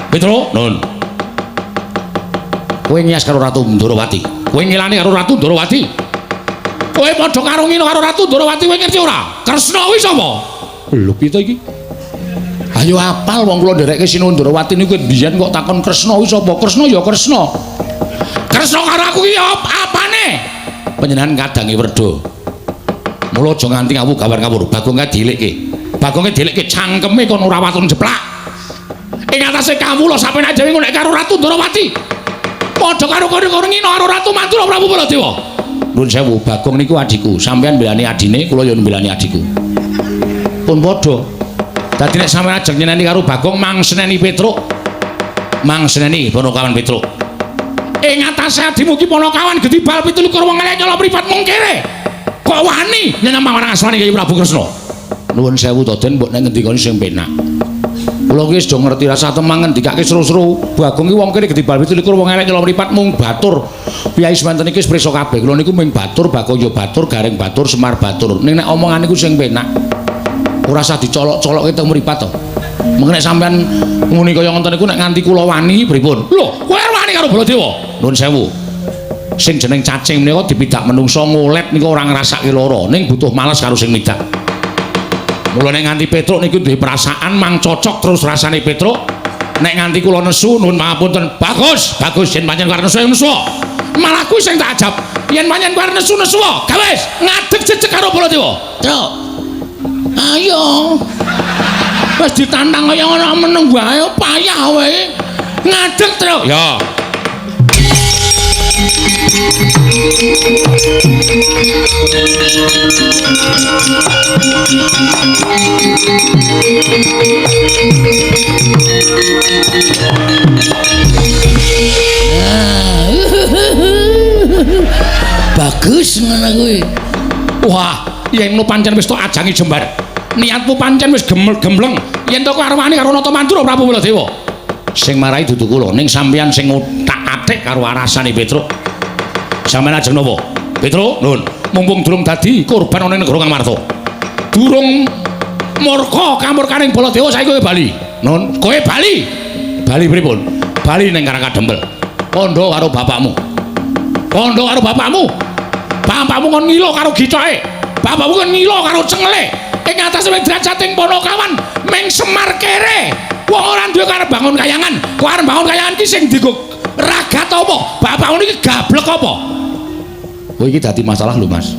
Petruk, nun. Kowe ngias karo Ratu Ndorowati. Kowe ngilani karo Ratu Ndorowati. Kowe padha karo ngino karo Ratu Ndorowati kowe ngerti ora? Kresna kuwi sapa? Lho piye to iki? Ayo apal wong kula nderekke Sinuwun Ndorowati niku biyen kok takon Kresna kuwi sapa? Kresna ya Kresna. Kresna karo aku ki apane? Panjenengan kadange werda. Mula aja nganti ngawu gawar-ngawur. Bagong kae dielikke. Bagonge dielikke cangkeme kon ora waton jeplak. Ing atase kawula sampeyan dhewe nek karo Ratu Ndorowati. Padha karo karo ngino karo Ratu Mandura Prabu Baladewa. Nuwun sewu, Bagong niku adhiku. Sampeyan mbelani adine, kula ya mbelani adhiku. Pun padha. Dadi nek sampeyan ajeng nyeneni karo Bagong mang seneni Petruk. Mang seneni Ponokawan Petruk. Ing atase adimu ki Ponokawan gedhi bal 27 wong elek nyolong mripat mung kere. Kok wani nyenyang marang asmane Kyai Prabu Kresna. Nuwun sewu to Den, mbok nek ngendikane sing penak. Kula ki wis do ngerti rasa temang ngendikake seru-seru. Bagong ki wong kene gedhi bal 27 wong elek nyolong mripat mung batur. Piyai semanten iki wis prisa kabeh. Kula niku mung batur, Bagong ya batur, Gareng batur, Semar batur. Ning nek omongan niku sing penak. Ora usah dicolok-colokke teng mripat to. Mengko nek sampean nguni kaya ngoten niku nek nganti kula wani pripun? Lho, kowe wani karo Baladewa? Nuwun sewu. Sing jeneng cacing menika dipidak menungsa ngolet niku ora ngrasake lara, ning butuh males karo sing midak. Mula nek nganti Petruk niku duwe perasaan mang cocok terus rasane Petruk. Nek nganti kula nesu nuwun pangapunten. Bagus, bagus yen pancen arep nesu nesu. Malah kuwi sing tak ajab. Yen pancen arep nesu nesu, gawes ngadeg jejeg karo Baladewa. Truk. Ayo. Wis ditantang kaya ngono meneng wae payah wae. Ngadeg, Truk. Ya. Bagus ngono kuwi. Wah, yen nu pancen wis tok ajangi jembar. Niatmu pancen wis gembleng. Yen to arep wani karo Nata Mandura Prabu Baladewa. Sing marai dudu kula, ning sampeyan sing othak-athik karo arasane Petruk. Sampeyan ajeng napa? Petruk, nun. Mumpung durung dadi korban ana ing negara Ngamarta. Durung murka kamurkaning Baladewa saiki kowe bali. Nun, kowe bali. Bali pripun? Bali ning Karang Kadempel. Kandha karo bapakmu. Kandha karo bapakmu. Bapakmu kon ngilo karo gicoke. Bapakmu kon ngilo karo cengele. Ing atase wing drajating Ponokawan ming Semar kere. Wong ora duwe karep bangun kayangan. Kowe arep bangun kayangan ki sing dienggo ragat apa? Bapakmu niki gablek apa? Kowe iki dadi masalah lho, Mas.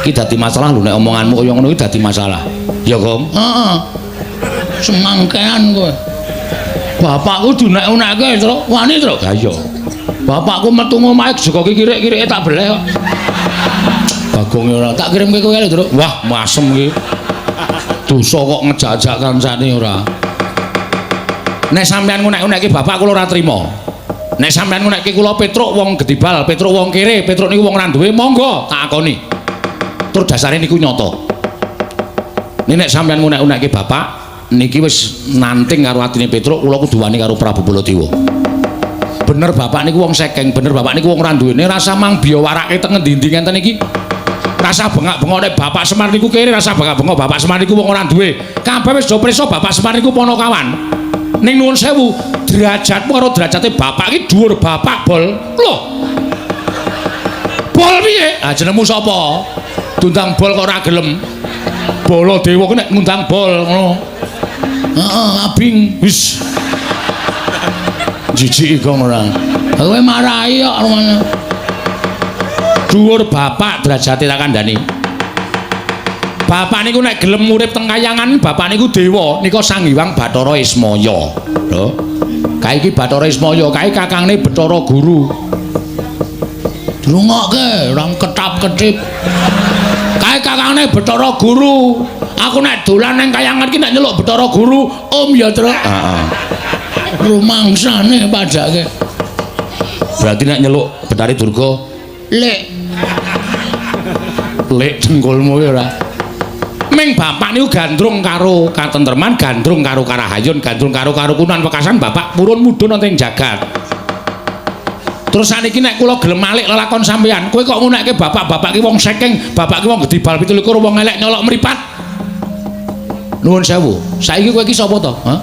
Iki dadi masalah lho nek omonganmu kaya ngono iki dadi masalah. Ya, Gong? Heeh. Semangkean kowe. Bapakku diunek-unekke, Truk. Wani, Truk? Ha iya. Bapakku metu ngomahe joko kirik-kirike tak beleh kok. Bagong ora tak kirimke kowe lho, Truk. Wah, masem iki. Dosa kok ngejak-jak kancane ora. Nek sampean ngunek-unekke bapak kula ora trima. Nek sampean ngunekke kula Petruk wong gedibal, Petruk wong kere, Petruk niku wong ora duwe, monggo tak akoni. Tur dasare niku nyata. Nek sampean ngunek-unekke bapak, Bapak niki wis nanting karo atine Petruk, kula kudu wani karo Prabu Baladewa. Bener bapak niku wong sekeng, bener bapak niku wong ora duwene, rasa mang biyawarake teng ngendi-endi ngenten iki. Rasa bengak-bengok nek Bapak Semar niku kere, rasa bengak-bengok Bapak Semar niku wong ora duwe. Kabeh wis do prisa Bapak Semar niku ponokawan. Ning nuwun sewu, derajatmu karo derajate bapak iki dhuwur bapak bol. Lho. Bol piye? Ah jenengmu sapa? Diundang bol kok ora gelem. Baladewa ku nek ngundang bol ngono. Heeh, abing. Wis. Jijik kok ora. Kowe marahi kok rumane. Dhuwur bapak derajate tak kandhani. Bapak niku nek gelem urip teng kayangan, bapak niku dewa, nika Sang Hyang Bathara Ismaya. Lho. Kae iki Bathara Ismaya, kae kakangne Bathara Guru. Dirungokke, ora ketap-ketip. Kae kakangne Bathara Guru. Aku nek dolan nang kayangan iki nek nyeluk Bathara Guru, Om ya, Truk. Heeh. Rumangsane padake. Berarti nek nyeluk Bathari Durga, Lek, lek dengkulmu ya ora. Ming bapak niku gandrung karo katentreman, gandrung karo karahayun, gandrung karo karukunan wekasan bapak purun mudhun wonten ing jagat. Terus saniki nek kula gelem malik lelakon sampeyan, kowe kok ngunekke bapak-bapak ki wong sekeng, bapak ki wong gedhi bal 27, wong elek nyolok mripat. Nuwun sewu. Saiki kowe iki sapa to? Hah?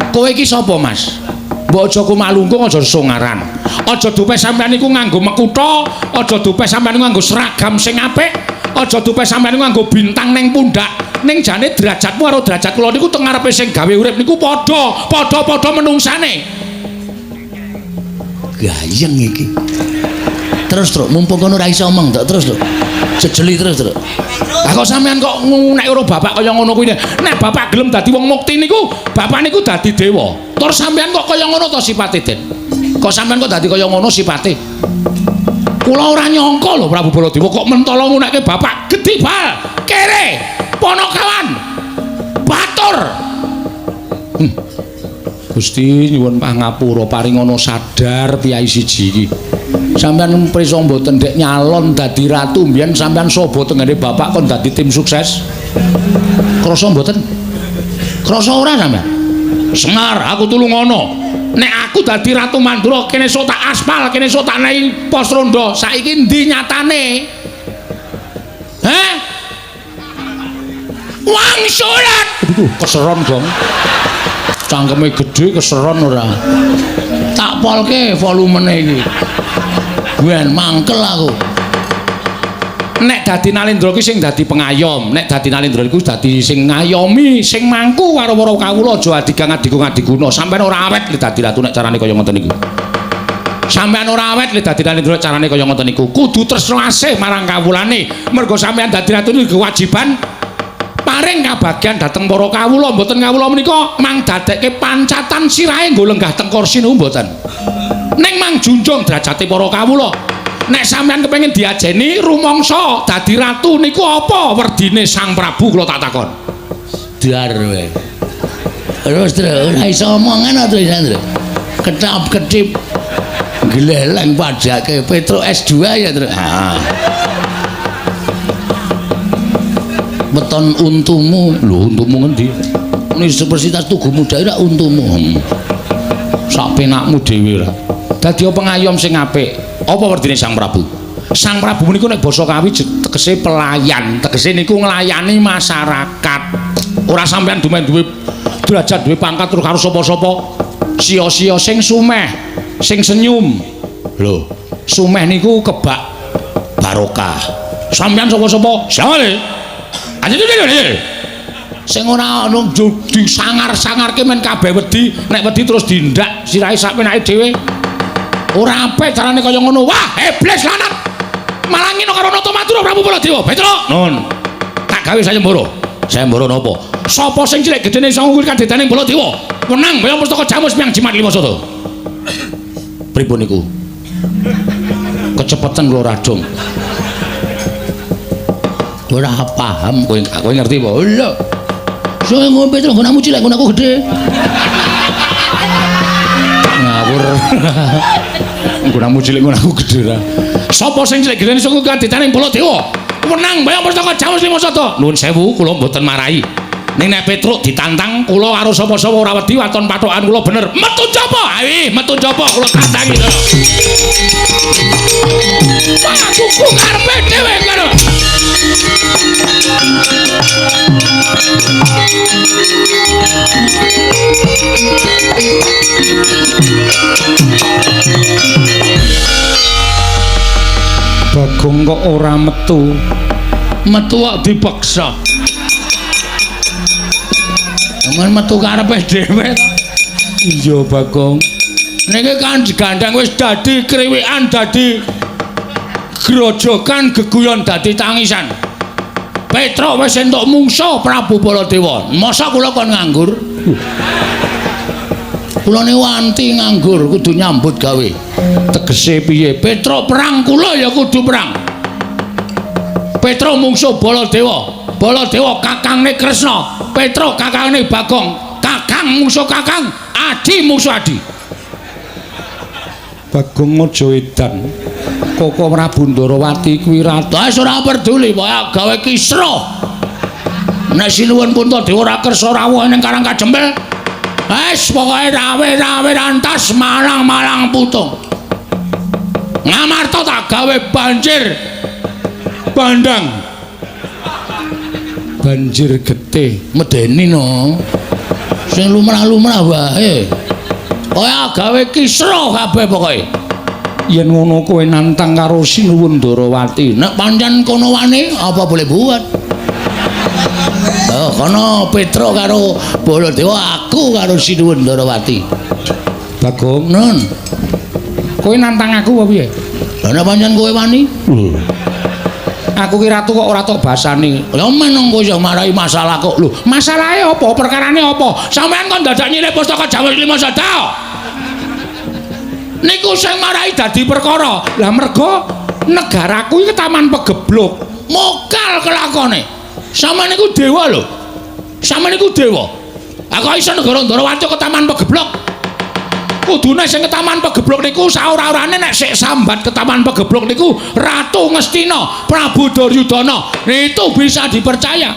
Kowe iki sapa, Mas? Mbok aja kumalungkung, aja songaran. Aja dupe sampeyan niku nganggo mekutha, aja dupe sampeyan niku nganggo seragam sing apik, aja dupe sampeyan niku nganggo bintang ning pundak. Ning jane derajatmu karo derajat kula niku teng ngarepe sing gawe urip niku padha, padha-padha menungsane. Gayeng iki. Terus, Truk, mumpung kono ora iso omong, Truk, terus, Truk. Jejeli terus, Truk. Lah kok sampeyan kok ngunek karo bapak kaya ngono kuwi. Nek bapak gelem dadi wong mukti niku, bapak niku dadi dewa. Terus sampeyan kok kaya ngono to sipate, Den? Kok sampeyan kok dadi kaya ngono sipate? Kula ora nyangka lho Prabu Baladewa kok mentala ngunekke bapak gedhi bal, kere, ponokawan, batur. Gusti nyuwun pangapura paringana sadar piyai siji iki. Sampeyan prisa mboten ndek nyalon dadi ratu mbiyen sampeyan sobo tenggene bapak kon dadi tim sukses. Krasa mboten? Krasa ora sampeyan? Semar, aku tulungono. Nek aku dadi Ratu Mandura kene sok tak aspal, kene sok tak nei pos rondo. Saiki endi nyatane? Heh? Wangsulan. Aduh, keseron dong. Cangkeme gedhe keseron ora. Tak polke volumene iki. Ben mangkel aku. Nek dadi Nalendra ki sing dadi pengayom, nek dadi Nalendra iku dadi sing ngayomi, sing mangku karo para kawula aja adigang adigung adiguna. Sampeyan ora awet le dadi ratu nek carane kaya ngoten niku. Sampeyan ora awet le dadi Nalendra carane kaya ngoten niku. Kudu tresna asih marang kawulane. Mergo sampeyan dadi ratu niku kewajiban paring kabagyan dhateng para kawula. Mboten kawula menika mang dadekke pancatan sirahe nggo lenggah teng kursi niku mboten. Ning mang junjung derajate para kawula. Nek sampeyan kepengin diajeni rumangsa dadi ratu niku apa werdine Sang Prabu kula tak takon. Dar kowe. Terus terus ora iso omongan terus Truk. Ketap-ketip gleleng padake Petruk S2 ya Truk. Heeh. Weton untumu. Lho untumu ngendi? Universitas Tugu Muda ora untumu. Sak penakmu dhewe ora. Dadi pengayom sing apik. Apa werdine Sang Prabu? Sang Prabu niku nek basa Kawi tegese pelayan, tegese niku nglayani masyarakat. Ora sampeyan dumen duwe derajat, duwe pangkat terus karo sapa-sapa. Sia-sia sing sumeh, sing senyum. Lho, sumeh niku kebak barokah. Sampeyan sapa-sapa? Sale. Sing ora ono disangar-sangarke men kabeh wedi, nek wedi terus dindak sirahe sak penake dhewe. Ora apik carane kaya ngono. Wah, iblis lanat. Malah ngene karo Nata Madura Prabu Baladewa. Petruk. Nun. Tak gawe sayembara. Sayembara napa? Sapa sing cilik gedene iso ngukur kadedane Baladewa? Menang bayang pustaka jamus miang jimat lima sada. Pripun niku? Kecepetan kula radong. Ora paham kowe, kowe ngerti apa? Lho. Sing ngombe Petruk nggonamu cilik nggonaku gedhe. Ngawur. Nggonamu cilik nggonaku gedhe ra. Sapa sing cilik gedene iso kadetane Baladewa? Menang bayang pustaka jamus lima sada. Nuwun sewu kula mboten marahi. Ning nek Petruk ditantang kula karo sapa-sapa ora wedi waton pathokan kula bener. Metu njaba. Ayo metu njaba kula tantangi to. Wah, kuku karepe dhewe ngono. Bagong kok ora metu. Metu kok dipaksa. Men metu karepe dhewe to. Iya, Bagong. Niki kan digandhang wis dadi kriwikan, dadi grojogan, geguyon dadi tangisan. Petruk wis entuk mungsuh Prabu Baladewa. Masa kula kon nganggur? Kula niku anti nganggur, kudu nyambut gawe. Tegese piye? Petruk perang, kula ya kudu perang. Petruk mungsuh Baladewa. Baladewa kakangne Kresna. Petruk kakangne Bagong. Kakang mungsuh kakang, adi mungsuh adi. Bagong aja edan. Koko Prabu Ndarawati kuwi ratu. Wis ora peduli, pokoke gawe kisruh. Nek Sinuwun Puntadewa ora kersa rawuh ning Karang Kajempel, wis pokoke rawe-rawe rantas malang-malang putung. Ngamarta tak gawe banjir bandang. Banjir getih medeni no. Sing lumrah-lumrah wae. Kaya gawe kisruh kabeh pokoke. Yen ngono kowe nantang karo Sinuwun Ndarawati. Nek pancen kono wani apa boleh buat. Oh, kono Petruk karo Baladewa, aku karo Sinuwun Ndarawati. Bagong, nun. Kowe nantang aku apa piye? Lah nek pancen kowe wani? Aku ki ratu kok ora tok basani. Lha men kowe iso marai masalah kok. Lho, masalahe apa? Perkarane apa? Sampeyan kon dadak nyilih pustaka Jawa 5 Sada. Niku sing marai dadi perkara. Lah mergo negaraku iki taman pegebluk. Mokal kelakone. Sampeyan niku dewa lho. Sampeyan niku dewa. Aku iso negara Ndarawati ke taman pegebluk. Kudune sing ke taman pegebluk niku saora-orane nek sik sambat ke taman pegebluk niku Ratu Ngastina, Prabu Duryudana. Itu bisa dipercaya.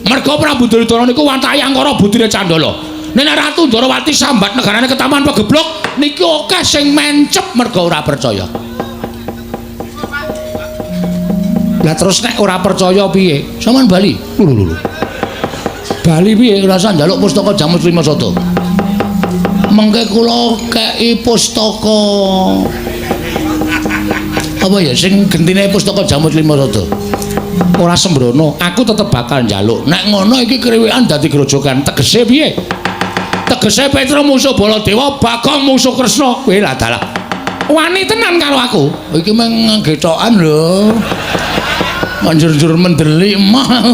Mergo Prabu Duryudana niku wantahe angkara budine Candala. Nek Ratu Ndarawati sambat negarane ke taman pegebluk niki akeh sing mencep mergo ora percaya. Lah terus nek ora percaya piye? Sampeyan bali. Lho lho lho. Bali piye? Ora usah njaluk pustaka Jamus 5 Sada. Mengke kula kei pustaka apa ya sing gentine pustaka Jamus 5 Sada. Ora sembrono, aku tetep bakal njaluk. Nek ngono iki kriwikan dadi grojogan. Tegese piye? Tegese Petruk musuh Baladewa, Bagong musuh Kresna. Kowe lah dalah. Wani tenan karo aku. Iki mung gethokan lho. Manjur-jur mendelik mah.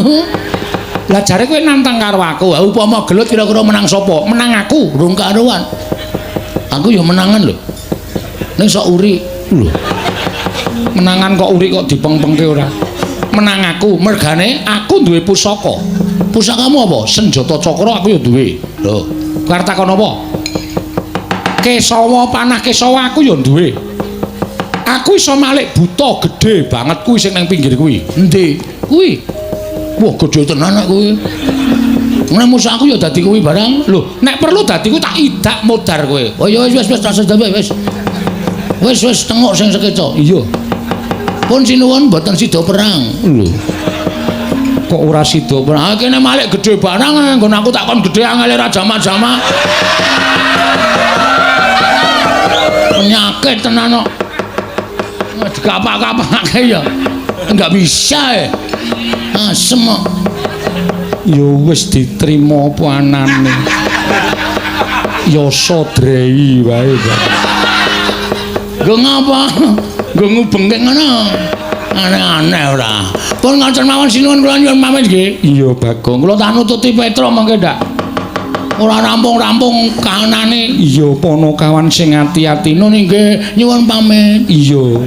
Lah jare kowe nantang karo aku. Ha upama gelut kira-kira menang sapa? Menang aku, rung karuan. Aku ya menangan lho. Ning sok uri lho. Menangan kok uri kok dipengpengke ora? Menang aku, mergane aku duwe pusaka. Pusakamu apa? Senjata cakra aku ya duwe. Lho, arep takon apa? Kesawa panah kesawa aku ya duwe. Aku iso malik buta gedhe banget kuwi sing nang pinggir kuwi. Endi? Kuwi. Wah, gedhe tenan nek kuwi. Nek musuh aku ya dadi kuwi barang. Lho, nek perlu dadi kuwi tak idak modar kowe. Oh ya wis wis tak sedhe wis. Wis wis tengok sing sekeca. Iya. Pun sinuwun mboten sida perang. Lho. Kok ora sida perang? Ah kene malik gedhe barang nggon aku tak kon gedhe angele ra jamak-jamak. Penyakit tenan kok. Dikapak-kapake ya. Enggak bisa e. Asem kok. Ya wis diterima apa anane. Yasa drei wae. Nggo ngapa? Nggo ngubengke ngono. Aneh-aneh ora. Pun ngoten mawon sinuwun kula nyuwun pamit nggih. Iya, Bagong. Kula tak nututi Petruk mengke ndak. Ora rampung-rampung kahanane. Iya, Ponokawan sing ati-ati nun nggih nyuwun pamit. Iya.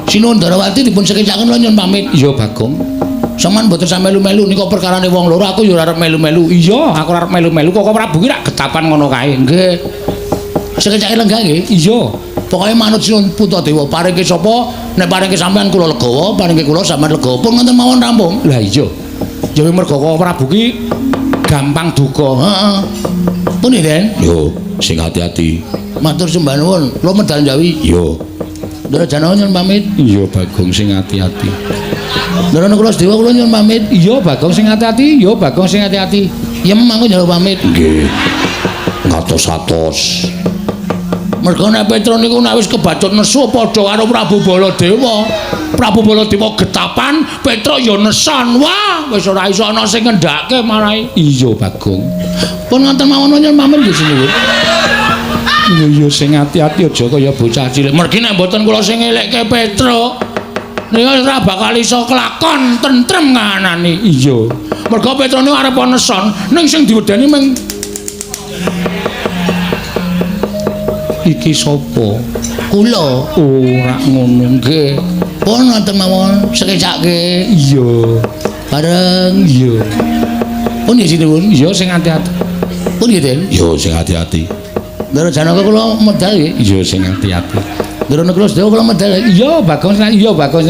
Sinuwun Ndarawati dipun sekecaken kula nyuwun pamit. Iya, Bagong. Sampeyan mboten sampe melu-melu nika perkarane wong loro, aku ya ora arep melu-melu. Iya, aku ora arep melu-melu. Kok Prabu ki rak getapan ngono kae. Nggih. Sekecake lenggah nggih. Iya. Pokoke manut Sinuwun Puntadewa, paringke sapa? Nek paringke sampean kula legawa, paringke kula sampean legawa. Pun ngoten mawon rampung. Lah iya. Ya merga kok Prabu ki gampang duka. Heeh. Pundi, Den? Yo, sing ati-ati. Matur sembah nuwun. Kula medal Jawi. Yo. Ndara Janaka nyuwun pamit. Iya, Bagong sing ati-ati. Ndara Nakula Sedewa kula nyuwun pamit. Iya, Bagong sing ati-ati. Iya, Bagong sing ati-ati. Yem aku njaluk pamit. Nggih. Ngatos-atos. Merga nek Petro niku nek wis kebacut nesu padha karo Prabu Baladewa. Prabu Baladewa getapan, Petro ya nesan. Wah, wis ora iso ana sing ngendhake marai. Iya, Bagong. Pun ngoten mawon nyuwun pamit nggih sinuwun. Iya, iya sing ati-ati aja kaya bocah cilik. Mergi nek mboten kula sing ngelekke Petro, niku ora bakal iso kelakon tentrem kahanane. Iya. Merga Petro niku arep neson, ning sing diwedeni mung iki sapa? Kula. Ora ngono nggih. Pun ngoten mawon sekecake. Iya. Bareng. Iya. Pun nggih sinuwun. Iya sing ati-ati. Pun nggih, Den. Iya sing ati-ati. Ndara Janaka kula medal nggih. Iya sing ati-ati. Ndara Nakula Sedewa kula medal. Iya Bagong, iya Bagong.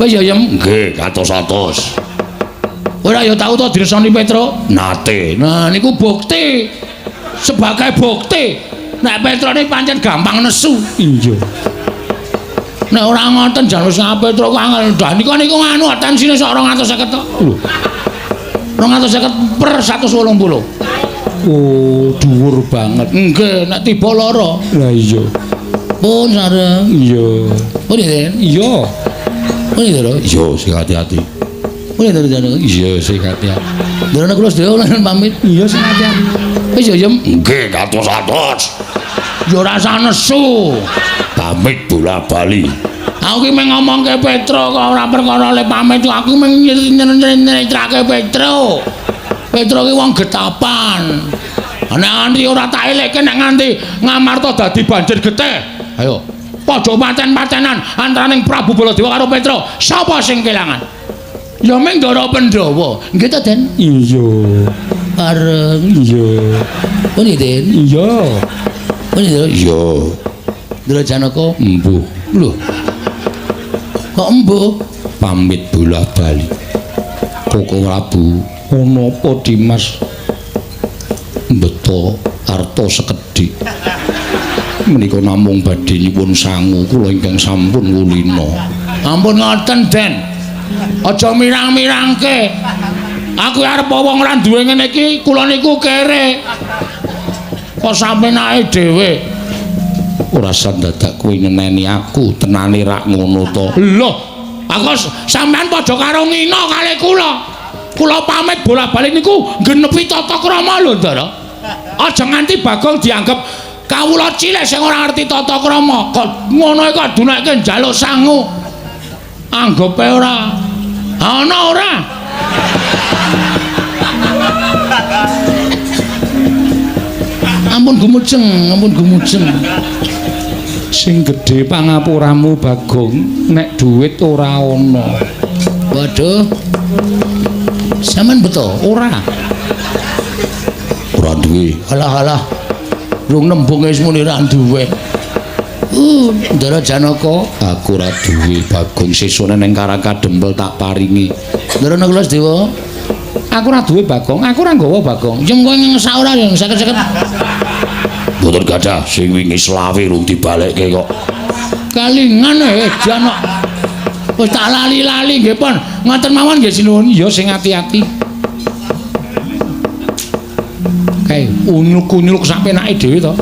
Wis ya Yem. Nggih, katos-atos. Ora ya tau to diresoni Petro? Nate. Nah niku bukti. Sebagai bukti nek Petro ini pancen gampang nesu. Iya. Nek ora ngoten jan wis Petro kok angel. Dah niku niku nganu tensine sok 250 to. Lho. 250 per 180. Oh, dhuwur banget. Nggih, nek tiba lara. Lah iya. Pun sareng. Iya. Pun nggih, Den. Iya. Pun nggih, Ndara. Iya, sing ati-ati. Pun nggih, Ndara. Iya, sing ati-ati. Ndara kula sedaya lan pamit. Iya, sing ati-ati. Wis ya, Yem. Nggih, katos-atos. Ya ora usah nesu. Pamit bola-bali. Aku ki mung ngomongke Petro kok ora perkara le pamit, aku mung nyeritrake Petro. Petro ki wong getapan. Nek nganti ora tak elekke nek nganti Ngamarta dadi banjir getih. Ayo, padha paten-patenan antaraning Prabu Baladewa karo Petro. Sapa sing kelangan? Ya mung Ndara Pandhawa. Nggih to, Den? Iya. Bareng. Iya. Pun nggih, Den? Iya. Pun nggih, Iya. Ndara Janaka. Embuh. Lho. Kok embuh? Pamit bola-bali. Koko Prabu, ana apa Dimas? Mbeto arta sekedhik. Menika namung badhe nyuwun sangu kula ingkang sampun kulina. Ampun ngoten, Den. Aja mirang-mirangke. Aku arep wong ora duwe ngene iki, kula niku kere. Kok sampenae dhewe? Ora sandadak kowe nyeneni aku, tenane rak ngono to. Lho, aku sampean padha karo ngina kalih kula. Kula pamit bola-bali niku nggenepi tata krama lho, Ndara. Aja nganti Bagong dianggep kawula cilik sing ora ngerti tata krama. Kok ngono kok dunake njaluk sangu. Anggepe ora. Ana ora? Ampun gumujeng, ampun gumujeng. Sing gedhe pangapuramu Bagong, nek duit ora ana. Waduh. Sampeyan beto? Ora. Ora duwe. Alah alah. Rung nembung wis muni ra duwe. Ndara Janaka, aku ora duwe Bagong, sesone ning Karangkadempel tak paringi. Ndara Nakula Sedewa, aku ora duwe Bagong, aku ora nggawa Bagong. Yen kowe ngesak ora ya seket-seket. Mboten gadah, sing wingi selawe rung dibalekke kok. Kalingan jan kok. Wis tak lali-lali nggih pun. Ngoten mawon nggih sinuwun. Iya sing ati-ati. Kae unyuk-unyuk sak penake dhewe to.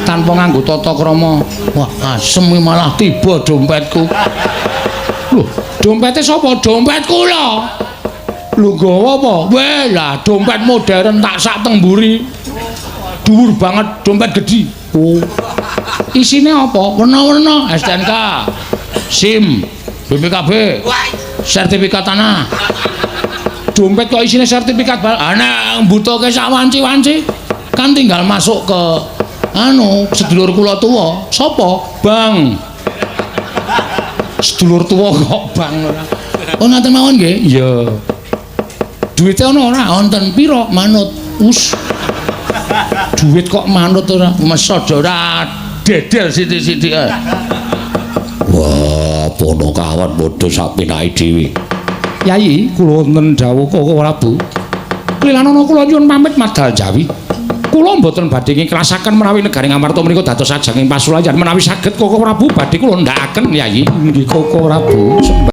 Tanpa nganggo tata krama. Wah, asem iki malah tiba dompetku. Lho, dompete sapa? Dompet kula. Lho nggawa apa? Weh, lah dompet modern tak sak teng mburi. Dhuwur banget, dompet gedhi. Oh. Isine apa? Werna-werna, STNK, SIM, BPKB, sertifikat tanah. Dompet kok isine sertifikat bal? Ah, nek mbutuhke sak wanci-wanci kan tinggal masuk ke anu sedulur kula tuwa. Sapa? Bang. Sedulur tuwa kok bang ora. Oh, ngaten mawon nggih? Iya. Duite ana ora? Wonten pira? Manut. Us. Duit kok manut ora? Mesod ora dedel sithik-sithik. Wah, pono kawan padha sak penake dhewe. Yayi, kula wonten dawuh Koko Prabu. Klilanana kula nyuwun pamit madal Jawi. Kula mboten badhe ngiklasaken menawi negari Ngamarta menika dados ajanging pasulayan. Menawi saged, Koko Prabu, badhe kula ndhakaken, Yayi. Nggih, Koko Prabu.